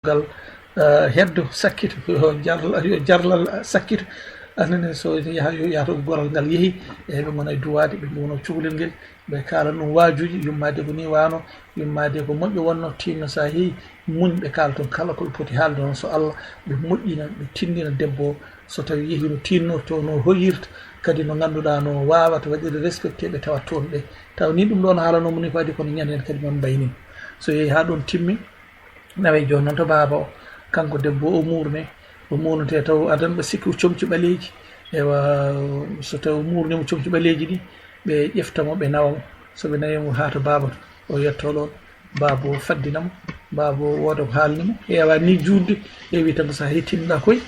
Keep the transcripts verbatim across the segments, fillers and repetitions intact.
Gal, eh, heddo sakkito, yo jarla-, yo jarlal sakkito. Anene so yaha, yo yahto goral ngal yehi, e ɓe ngona e duwaade, ɓe ngona cukalel ngel, ɓe kaala ɗum waajuuji, yummaade ko ni waano, yummaade ko moƴƴo wonno, tinno so a yehi, muñ, ɓe kaala toon kala ko ɓe poti haalde noon, so Allah, ɓe moƴƴina, ɓe tinndina debbo o, so tawi yehi no tinnorto, no hoyirta, kadi no ngannduɗaa no waawata waɗirde respecté, ɓe tawa toon ɓe. Taw ni ɗum ɗoon haalanooma ni ko adi kono ñande heen kadi noon mbayni. So yehi haa ɗoon timmi, nawe jooni noon to baaba o, kanko debbo o muurne, o muurnete taw adan ɓe sikki o comci ɓaleeji. Ewa, so tawi o muurnima comci ɓaleeji ɗi, ɓe ƴefta mo, ɓe nawa mo. So ɓe nawi mo haa to baaba to, o yetto ɗoon, baaba o faddina mo, baaba o wooda ko haalni mo. Heewa ni juutde, e wi tan ko so a hettinɗa koy,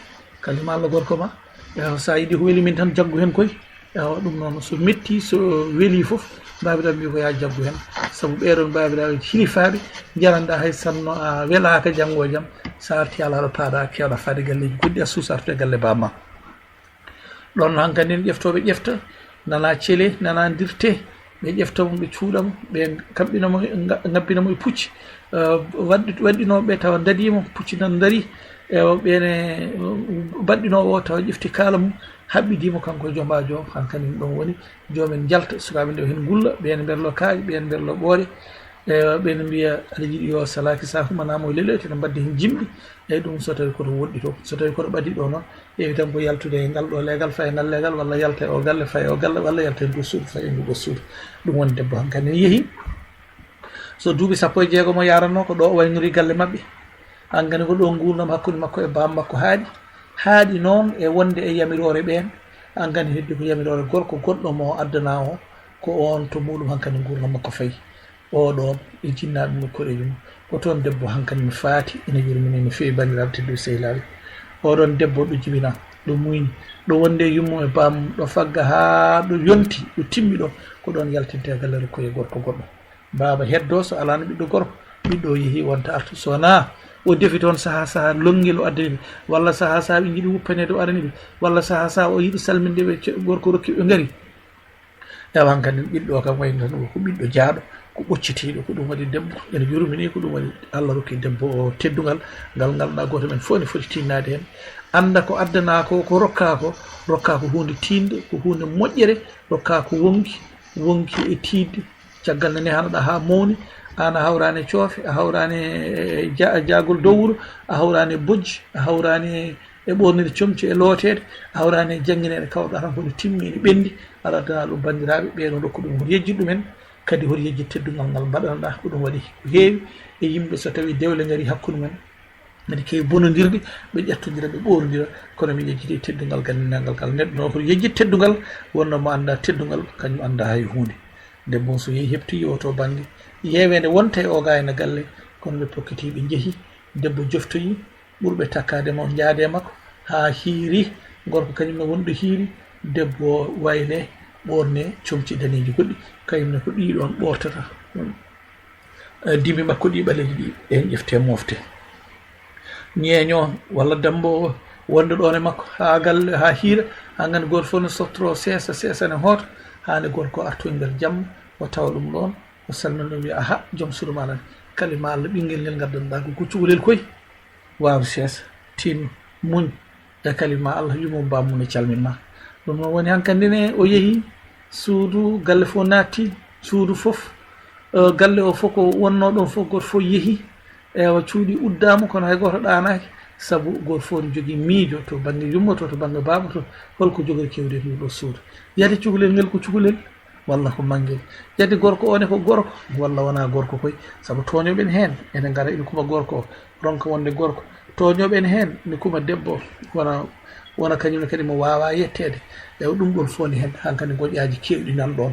kalima Allah gorko ma. Ewa, so a yiɗi ko weli min tan jaggu heen koy. Ewa, ɗum noon so metti, so weli fof, baabiraaɓe mbi ko yaa jaggu heen. Sabu ɓee ɗoon baabiraaɓe hilifaaɓe, njaranɗa hay sanno a welaaka janngo e jam, so a arti alaa ɗo paaɗa, keewɗa faade galleeji goɗɗi, a suusa artude galle baaba ma. Ɗoon hankadi ne ƴeftooɓe ƴefta, nana cele, nana ndirte, ɓe ƴefta mo, ɓe cuuɗa mo, ɓe kaɓɓina mo, nga-, ngabbina mo e pucci. Eh, waɗɗi-, waɗɗinooɓe ɓe tawa ndadii mo, pucci nan ndarii. Ewa, ɓeene, eh, baɗɗinoowo o tawa ƴefti kaala mum, haɓɓidii mo kanko e jombaajo o, hankadi ɗoon woni joomen njalta, sukaaɓe nde o heen ngulla, ɓeene mberlo kaaƴe, ɓeene mberlo ɓoore. Ewa, ɓeene mbiya aɗa yiɗi yo salaaki sa humanaa mo e lelyoy, tene mbaddi heen jimɗi. Eyi ɗum so tawi koto woɗɗi to, so tawi koto ɓadi ɗo noon, ƴeewi tan ko yaltude e ngal ɗo leegal, fayi e ngal leegal, walla yalta e o galle, fayi e o galle, walla yalta e ndu suudu, fayi e ndu ɗo suudu. Ɗum woni debbo hankadi ne yehi. So duuɓi sappo e jeegom o yaranno ko ɗo o waynori galle maɓɓe. Hankadi ko ɗo nguurndam hakkunde makko e baaba makko haaɗi. Haaɗi noon e wonde e yamiroore ɓeen. Hankadi heddi ko yamiroore gorko goɗɗo mo addana o, ko oon to muɗum hankadi nguurndam makko fayi. Oɗoon e jinnaaɓe mum e koreeji mum. Ko toon debbo hankadi ne faati, ene yurmini no feewi banndiraaɓe tedduɓe sehilaaɓe. Oɗoon debbo ɗo jibina, ɗo muyni, ɗo wonde e yummum e bammum, ɗo fagga haa ɗo yonti, ɗo timmi ɗo, ko ɗoon yaltinte e galle rokkoye gorko goɗɗo. Baaba heddo so alaano ɓiɗɗo gorko, ɓiɗɗo o yehi wonta artu. So wonaa o defi toon sahaa sahaa lonngel o addani ɓe, walla sahaa sahaa ɓe njiɗi wuppaneede o arani ɓe, walla sahaa sahaa o yiɗi salminde ɓe, ce-, gorko rokki ɓe ngari. Ewa, hankadi ɓiɗɗo o kam wayno tan ko ɓiɗɗo jaaɗo, ko ɓoccitiiɗo, ko ɗum waɗi debbo ene yurmini, ko ɗum waɗi Allah rokki debbo o teddungal ngal ngannduɗaa gooto men fof ene foti tinnaade heen. Annda ko addanaa ko, ko rokkaa ko, rokkaa ko huunde tiiɗnde, ko huunde moƴƴere, rokkaa ko wonki, wonki e tiiɗde. Caggal nde nehanoɗaa haa mawni, aan a hawraani e coofe, a hawraani e ja-, jaagol dow wuro, a hawraani e bojji, a hawraani e ɓoornirde comci e looteede, a hawraani e janngineede, kawruɗaa tan ko no timmi, ene ɓenndi, aɗa addana ɗum banndiraaɓe, ɓee no ndokku ɗum, hoto yejjit ɗumen, kadi hoto yejjit teddungal ngal mbaɗanoɗaa, ko ɗum waɗi ko heewi e yimɓe, so tawii dewle ngarii hakkunde men, ene keewi bonondirde, ɓe ƴettondira, ɓe ɓoorondira, kono mi yejjiti teddungal ganndinangal ngal neɗɗo, no hoto yejjit teddungal, wonno mo anndaa teddungal, kañum anndaa hay huunde. Debbo so yehi heɓti yo to bannge, yeeweende wonta e o gayna galle, kono ɓe pokkitii, ɓe njehi, debbo joftoyi, ɓurɓe takkaade mo, njaade makko, haa hiiri, gorko kañum ne woni ɗo hiiri, debbo wayle, ɓoorne, comci daneeji goɗɗi, kañum ne ko ɗii ɗoon ɓoortata. Eh, dimi makko ɗi ɓaleeji ɗi, ɓeen ƴefte mofte. Ñeeño walla dambo wonde ɗoon e makko, haa galle, haa hiira, haa ngannde gooto fof ne sottoro seesa, seesa ne hoota, haa nde gorko artoy nder jamma, o tawa ɗum ɗoon, o salmina ɗum, wiya, "Aha, joom suudu ma nani, kalima Allah, ɓinngel ngel ngaddanɗaa ko, ko cukalel koy." Waaw, seesa, tin, muñ, e kalima Allah, yumum bamum ne calminma. Ɗum noon woni hankadi ne o yehi suudu, galle fof naatti, suudu fof, eh, galle o fof ko wonnoo ɗoon fof, gooto fof yehi. Ewa, cuuɗi uddaama, kono hay gooto ɗaanaaki, sabu gooto fof ne jogii miijo to bannge yumma to, to bannge baaba to, holko jogori kewde e ndu ɗo suudu. Yade cukalel ngel ko cukalel, walla ko manngel. Yade gorko o ne ko gorko, walla wonaa gorko koy, sabu tooñooɓe ne heen, ene ngara ene kuma gorko o, ronka wonde gorko. Tooñooɓe ne heen, ne kuma debbo, wona, wona kañum ne kadi mo waawaa yetteede. E ɗum ɗoon fof ne heen, hankadi ngoƴaaji keewɗi nan ɗoon.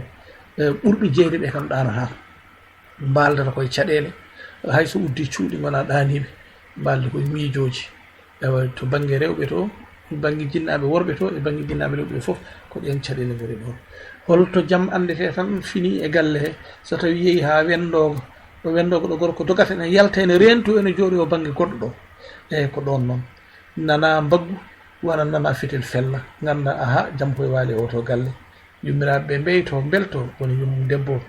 E ɓurɓe jeyde ɓe kam ɗaanataa. Mbaaldata koye caɗeele, hay so uddii cuuɗi ngonaa ɗaaniiɓe, mbaaldi koye miijooji. Ewa, to bannge rewɓe to, bannge jinnaaɓe worɓe to, e bannge jinnaaɓe rewɓe fof, ko ɗeen caɗeele ngoni ɗoon. Holto jam anndetee tan fini e galle he, so tawii yehi haa wenndoogo, ɗo wenndoogo ɗo gorko dogata ene yalta ene reentu ene jooɗi o bannge goɗɗo ɗo. Eeyi, ko ɗoon noon. Nana mbaggu, wona nana fetel fella, ngannda, aha, jam koye waali e oo to galle. Yummiraaɓe ɓe mbeyto, mbelto, woni yummum debbo,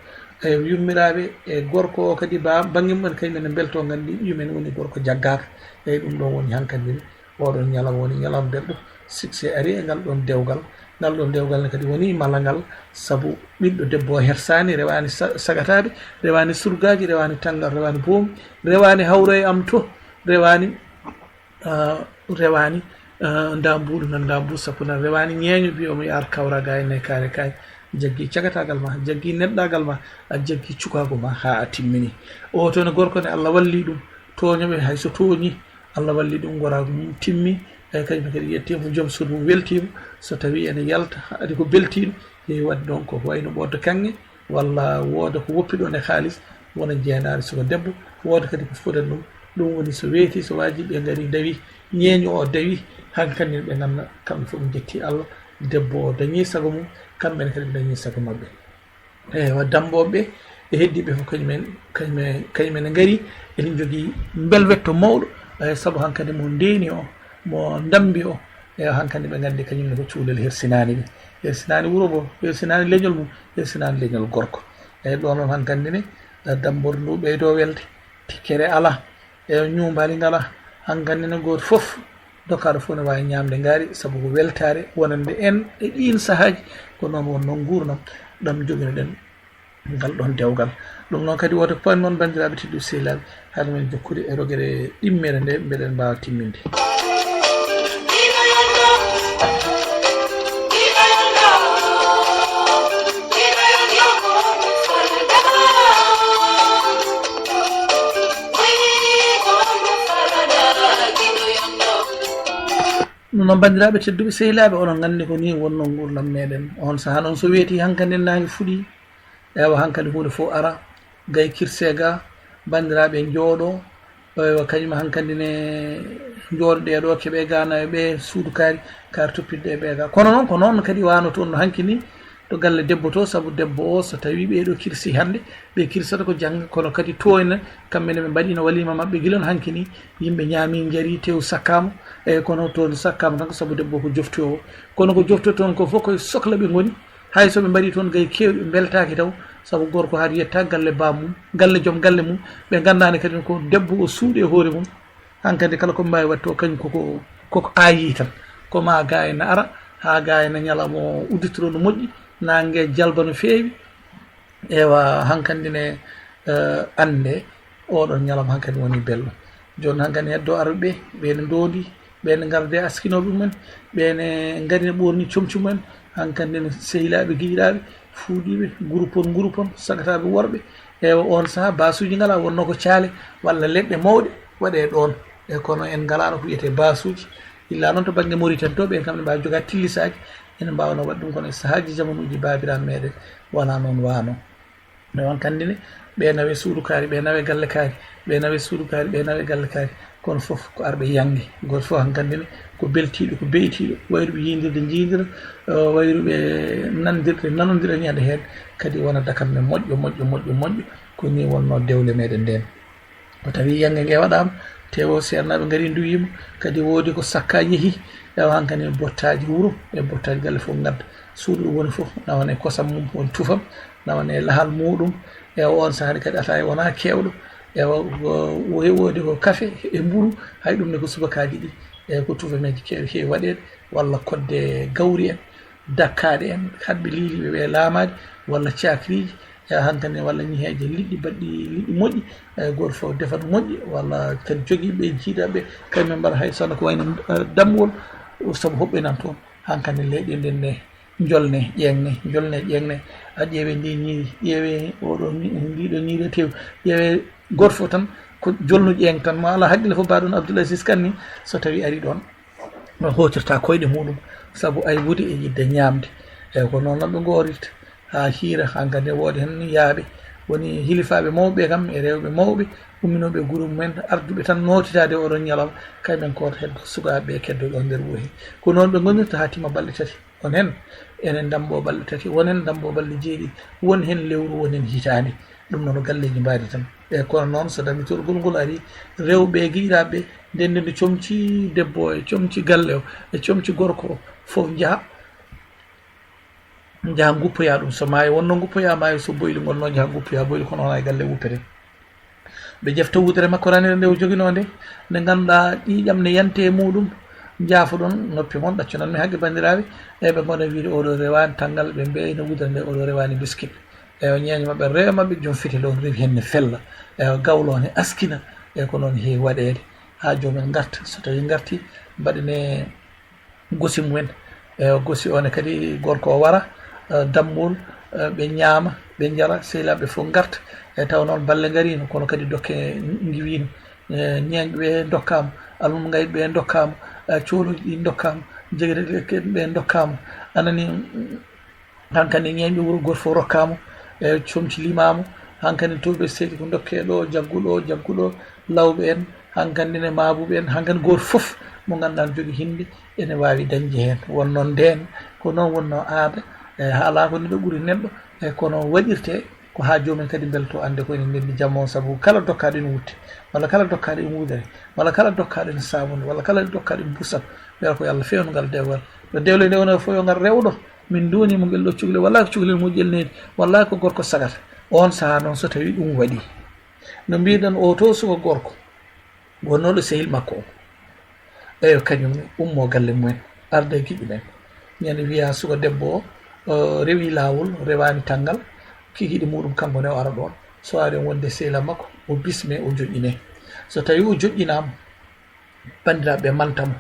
Eyi, yummiraaɓe e gorko o kadi, ba-, bannge mum en, kañum en mbelto, nganndi ɓiyum en woni gorko jaggaaka. Eyi, ɗum ɗo woni hankadi ne, oɗon ñalawma woni ñalawma belɗo. Succès ari e ngal ɗon dewgal. Ngal ɗon dewgal ne kadi woni malangal, sabu ɓiɗɗo debbo o hersaani, rewaani sa-, sagataaɓe, rewaani surgaaji, rewaani tanngal, rewaani boomi, rewaani hawro e am to, rewaani, ah, rewaani, ah, nda mbuuɗu nan, nda mbuuɗu sappo nan, rewaani ñeeño mbiyo mo yaar kawra ga e ne kaare kaay. Jaggi cagataagal ma, jaggi neɗɗaagal ma, a jaggi cukaagu ma haa a timmini. O toon gorko ne, Allah walli ɗum, tooño ɓe hay so tooñi, Allah walli ɗum, ngoraagu mum timmi. Eyi, kañum kadi yettiima, joom suudu mum weltiima. So tawii ene yalta, haɗi ko beltiiɗo, heewi waɗde ɗoon ko wayno ɓoodde kaŋŋe, walla wooda ko woppi ɗoon e kaalis, wona jeenaari suka debbo, wooda kadi ko fodan ɗum. Ɗum woni so weeti, so waaji ɓe ngari, ndawi, ñeeño o dawi, hankadi ɓe nganna, kamɓe fof ɓe njetti Allah, debbo o dañi sago mum, kamɓe ne kadi ɓe dañi sago maɓɓe. Ewa, dammbooɓe ɓe e heddiiɓe fof, kañum en, kañum en, kañum en ngari, eɗen njogii mbelwetto mawɗo, eh, sabu hankadi mo ndeeni o, mo ndammbi o, ewa, hankadi ɓe nganndi kañum ne ko cuulel hersinaani ɓe. Hersinaani wuro ngo, hersinaani leñol mum, hersinaani leñol gorko. Eyi, ɗo noon hankadi ne, eh, dammborde ndu ɓeydo welde, tikkere alaa. E ñuumbaali ngalaa, hankadi ne gooto fof, dokkaaɗo fof ne waawi ñaamde ngaari, sabu ko weltaare wonande en e ɗiin sahaaji. Ko noon wonnoo nguurndam ɗam njoginoɗen ngal ɗoon dewgal. Ɗum noon kadi woote ko pawmi mon, banndiraaɓe tedduɓe sehilaaɓe, hade men jokkude e rogere ɗimmere nde, mbeɗen mbaawa timminde. Ɗum noon, banndiraaɓe tedduɓe sehilaaɓe, oɗon nganndi ko nii wonnoo nguurndam meɗen. Oon sahaa noon so weeti, hankadi naange fuɗii. Ewa, hankadi huunde fof ara, gay kirse ga, banndiraaɓe njooɗo, ewa, kañum hankadi ne njooɗoɗe ɗo, keɓe ga nawe ɓe suudu kaari, kar toppitde e ɓe ga. Kono noon, ko noon kadi wano toon no hankini to galle debbo to, sabu debbo o, so tawi ɓeɗo kirsi hannde, ɓe kirsata ko jannga, kono kadi toon ne, kamɓe ne ɓe mbaɗino waliima maɓɓe gila no hankini, yimɓe ñaami, njari, tew sakkama, e kono toon sakkama tan ko sabu debbo ko joftowo. Kono ko jofto toon ko fof koye sokla ɓe ngoni, hay so ɓe mbaɗi toon gay keewɗi, ɓe mbeltaaki taw, sabu gorko haade yetta galle bammum, galle joom galle mum, ɓe nganndaani kadi ko debbo o suuɗi e hoore mum. Hankadi kala ko mbaawi waɗde o, kañum koko, koko aayi tan. Ko ma gaa ene ara, haa gaa ene ñalawma o udditoro no moƴƴi, naange jalba no feewi. Ewa, hankadi ne, eh, annde oɗon ñalawma hankadi woni bello. Jooni hankadi heddo arɓe ɓe, ɓe ne ndoondi, ɓe ne ngarde askinooɓe mumen, ɓe ne ngari ne ɓoorni comci mumen. Hankadi ne sehilaaɓe giɗiraaɓe, fuuɗiiɓe, groupe on, groupe on, sagataaɓe worɓe. Ewa, oon sahaa baasuuji ngalaa, wonnoo ko caale walla leɗɗe mawɗe waɗee ɗoon. E kono en ngalaano ko wiyetee baasuuji. Illa noon to bannge Mauritanie to, ɓeen kam ne mbaawi jogaade tillisaaji, ene mbaawno waɗde ɗum, kono e sahaaji jamanuuji baabiraaɓe meɗen wonaa noon waano. Ɓe on kandi ne, ɓe nawe suudu kaari, ɓe nawe galle kaari, ɓe nawe suudu kaari, ɓe nawe galle kaari. Kono fof ko arɓe yannge. Gooto fof hankandi ne ko beltiiɗo, ko beytiiɗo, wayruɓe yiindirde njiidira, eh, wayruɓe nandirde nanondira ñande heen. Kadi wona dakanme moƴƴo, moƴƴo, moƴƴo, moƴƴo. Ko nii wonnoo dewle meɗen ndeen. O tawi yannge nge waɗaama, tewo seernaaɓe ngari nduwiima, kadi woodi ko sakka yehi, ewa hankadi bottaaji wuro, e bottaaji galle fof ngadda. Suudu ɗo woni fof, nawane kosam mum, won tufam, nawane lahal muuɗum. Ewa on sahaa kadi ataaya wonaa keewɗo. Ewa, wo-, wo-, woodi ko kafe e mburu, hay ɗum ne ko subakaaji ɗi. Ewa ko tufameeji keewɗi heewi waɗeede, walla kodde gawri en, dakkaaɗe en, haɗɓe liiliiɓe ɓe laamaade, walla cakriiji. E hankadi walla ñiheeje liɗɗi baɗɗi liɗɗi moƴƴi, e gooto fof defat moƴƴi, walla kadi jogiiɓe jiidaɓe, kañum en mbaɗa hay sano ko wayno, eh, dammuwol, sabu hoɓɓe nan toon. Hankadi leyɗe nden ne, jolne, ƴeeŋne, jolne, ƴeeŋne. A ƴeewe ndi ñiiri, ƴeewe oɗo ñi-, ndiɗo ñiiri e tew, ƴeewe gooto fof tan ko jolnu ƴeeŋ tan. Ma ala haqqille fof, mbaɗon Abdoul Aziz Kane ni, so tawi ari ɗoon, no hootirta koyɗe muɗum, sabu aybude e yiɗde ñaamde. Eyi, ko noon noon ɓe ngoorirta, haa hiira, haa ngannde woodi heen yaaɓe, woni hilifaaɓe mawɓe kam e rewɓe mawɓe, umminooɓe e gure mumen, arduɓe tan nootitaade oɗon ñalawma, kañum en kooto heddo sukaaɓe ɓe keddo ɗo nder wuro he. Ko noon ɓe ngonirta haa tima balɗe tati. On heen ene ndambo balɗe tati, won heen ndambo balɗe jeeɗiɗi, won heen lewru, won heen hitaande. Ɗum noon ko galleeji mbaadi tan. E kono noon, so damitol ngol ngol ari, rewɓe e giɗiraaɓe, nden nde comci debbo o, e comci galle o, e comci gorko o, fof njaha. njaha nguppoya ɗum. So maayo wonno nguppoya maayo, so boyli ngonno njaha nguppoya boyli, kono wona e galle wuppete. Ɓe ƴefta wudere makko ranere nde o joginoo nde, nde ngannduɗaa ƴiiƴam ne yante e muuɗum. Njaafo-ɗon noppi mon, ɗaccu-non mi haqqe, banndiraaɓe. E ɓe ngona wiide, "Oɗo rewaani tanngal," ɓe mbiya, "Ino wudere nde, oɗo rewaani biskit." E o ñeeño maɓɓe, rewa maɓɓe, jom fiti ɗon rewi heen ne fella. E o gawlo ne askina. E ko noon heewi waɗeede. Haa joomen ngarta, so tawii ngarti, mbaɗene gosi mumen. E gosi o ne kadi, gorko o wara, e, dammol, e, ɓe ñaama, ɓe njara, sehilaaɓe fof ngarta. E taw noon balle ngariino, kono kadi dokke ngiwiino. E, ñeeñɓe ɓe ndokkaama, almudgayɓe ɓe ndokkaama, e, coolooji ɗi ndokkaama, jegete ɓe ndokkaama. Anani, hankadi ñeeñɓe wuro gooto fof rokkaama, e, comci limaama. Hankadi to ɓe seedi ko ndokke ɗo, jaggu ɗo, jaggu ɗo, lawɓe en, hankadi ne maabuɓe en, hankadi gooto fof mo ngannduɗaa ne jogii hinnde ene waawi dañde heen. Won noon ndeen, ko noon wonnoo aada, e, haalaa ko neɗɗo ɓuri neɗɗo, e, kono waɗirte ko haa joomen kadi mbelto annde ko enen ndenndi jam on, sabu kala dokkaaɗo ene wutte, walla kala dokkaaɗo ene wudere, walla kala dokkaaɗo ene saabunde, walla kala dokkaaɗo ene busat, mbiyata ko yo Allah feewnu ngal dewgal. Ɗo dewle nde woni fof yo ngal rewɗo, min nduwanii mo ngel ɗo cukalel, walla ko cukalel moƴƴel needi, walla ko gorko sagata. On sahaa noon so tawii ɗum waɗii, no mbiiɗen o to suka gorko, wonnooɗo sehil makko o. Eyo, kañum ne ummoo galle mumen, arda e giƴu men. Ñande wiya suka debbo o, o rewi laawol, rewaani tanngal, kikiiɗe muuɗum kanko ne o ara ɗoon. So ari on wonde sehila makko, o bisme, o joƴƴine. So tawii o joƴƴinaama, banndiraaɓe ɓe manta mo,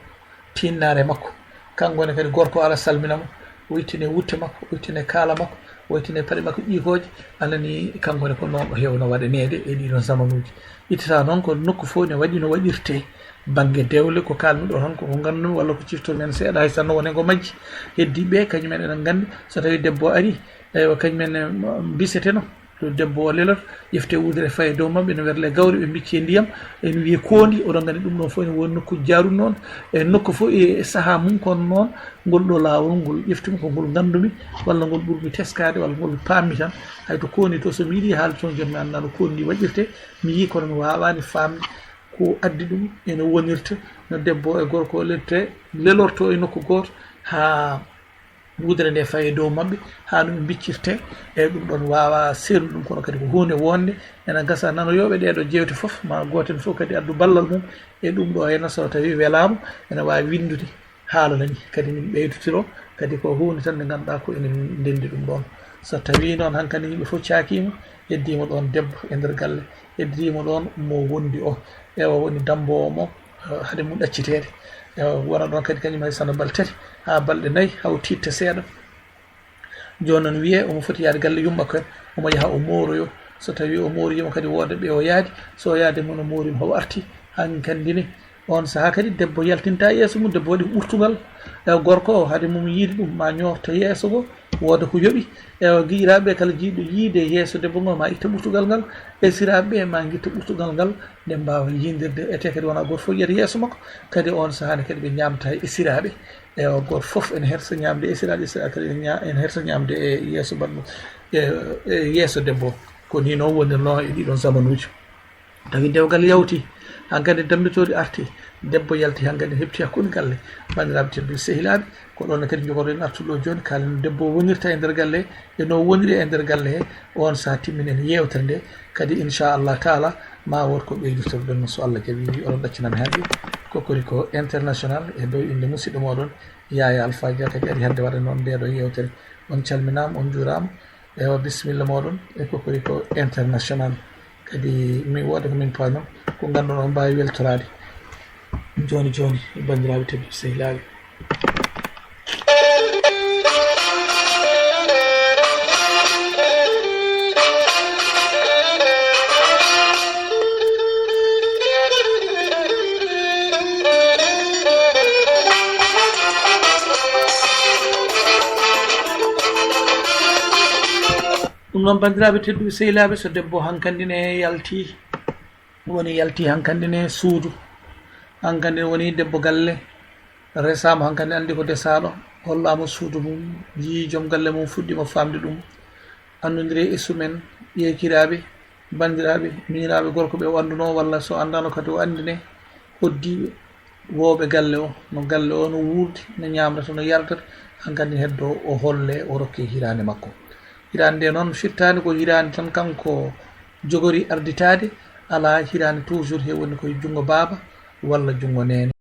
tinnaare makko. Kanko ne kadi gorko o ara salmina mo, o ittine wutte makko, o ittine kaala makko, o ittine paɗe makko ƴiikooje. Anani kanko ne ko noon o heewno waɗaneede e ɗiɗon zamanuuji. Ittata noon ko nokku fof ne waɗi no waɗirtee. Bannge dewle ko kaalmi ɗo tan ko ko nganndu-mi walla ko cifto men seeɗa, hay sinno wonee ko majji. Heddiiɓe ɓe kañum en eɗen nganndi so tawii debbo o arii, eywa, kañum en, eh, mbiseteno. Ɗo debbo o leloto, ƴefte wudere faye dow maɓɓe, ene werle gawri, ɓe mbicce ndiyam, ene wiye koondi. Oɗon nganndi ɗum ɗon fof ene woni nokkuuji jaaruɗi noon. E nokku fof e sahaa mum, kono noon ngol ɗo laawol ngol ƴeftumi ko ngol nganndumi, walla ngol ɓurmi teskaade, walla ngol paammi tan. Hay to koondi to, so mi yiɗi haalde toon, jooni mi anndaa no koondi ndi waɗirtee, mi yii kono mi waawaani faamde ko addi ɗum, ene wonirta no debbo e gorko lette, lelorto e nokku gooto haa wudere nde faye dow maɓɓe, haa no ɓe mbiccirtee. E ɗum ɗon waawa seernude ɗum, kono kadi ko huunde wonde ene gasa nanoyooɓe ɗee ɗoo jeewte fof, ma gooto heen fof kadi addu ballal mum e ɗum ɗoo, ene so tawii welaama, ene waawi winndude haala nani, kadi min ɓeydotiro, kadi ko huunde tan nde ngannduɗaa ko enen ndenndi ɗum ɗoon. So tawii noon hankadi yimɓe fof caakiima, heddiima ɗoon debbo e nder galle, heddiima ɗoon mo wondi o, ewa woni dammboowo mo, eh, hade mum ɗacciteede. Ewa wona ɗoon kadi kañum hay sinno balɗe tati haa balɗe nayi, haw tiiɗta seeɗa. Jooni noon wiyee omo foti yahde galle yumma ko en, omo yaha o mooroyo. So tawii o mooriima kadi wooda ɓe o yaadi, so o yaadi mum o mooriima haw arti, hankadi ne on sahaa kadi debbo yaltinta yeeso mum, debbo waɗi ko ɓurtungal. E gorko o, hade mum yiide ɗum, ma ñoofta yeeso ngo, wooda ko yoɓi. E o giƴiraaɓe kala jiiɗo yiide yeeso debbo ngo, ma itta ɓurtungal ngal. Esiraaɓe ɓe ma ngitta ɓurtungal ngal, nde mbaawa yiidirde. Ete kadi wona gooto fof yiyata yeeso makko. Kadi on sahaa ne kadi ɓe ñaamta e esiraaɓe. E o gooto fof ene hersa ñaamde esiraaɓe, esiraaɓe kadi ene ña-, ene hersa ñaamde e yeeso ɓanndu, e, e yeeso debbo. Ko nii noon wonirnoo e ɗiɗon zamanuuji. Tawi dewgal yawti, hankadi dammbitoori arti, debbo yalti, hankadi heɓti hakkunde galle. Banndiraaɓe tedduɓe, sehilaaɓe, ko ɗoon kadi njogotoɗen artude ɗo jooni, kaalen no debbo wonirta e nder galle, e no woniri e nder galle he. On sahaa timminen yeewtere nde, kadi inchallah taala, ma wood ko ɓeydotirɗen, so Allah jaɓi, oɗon ɗaccinami haqqe. Cocorico International, e dow innde musidɗo mooɗon, Yaya Alpha Dia, kadi ari hannde waɗa noon ndee ɗoo yeewtere. On calminaama, on njuuraama. Ewa, bisimilla mooɗon e Cocorico International. Kadi mi wooda ko min paami, ko ngannduɗaa on mbaawi weltoraade. Jooni jooni, banndiraaɓe tedduɓe, sehilaaɓe. Ɗum noon, banndiraaɓe tedduɓe, sehilaaɓe, so debbo hankadi ne yalti, woni yalti hankadi ne suudu, hankadi ne woni debbo galle, resaama hankadi, anndi ko desaaɗo, hollaama suudu mum, yii joom galle mum, fuɗɗiima faamde ɗum, anndondiri e sumen, ƴeekiraaɓe, banndiraaɓe, miñiraaɓe gorko ɓe o anndunoo, walla so anndaano kadi o anndine, hoddiiɓe, wooɓe galle o, no galle o no wuurdi, no ñaamrata, no yardata, hankadi heddo o holle, o rokke hiraande makko. Hiraande nde noon firtaani ko hiraande tan kanko jogori arditaade, alaa, hiraande toujours he woni koye junngo baaba walla junngo neene.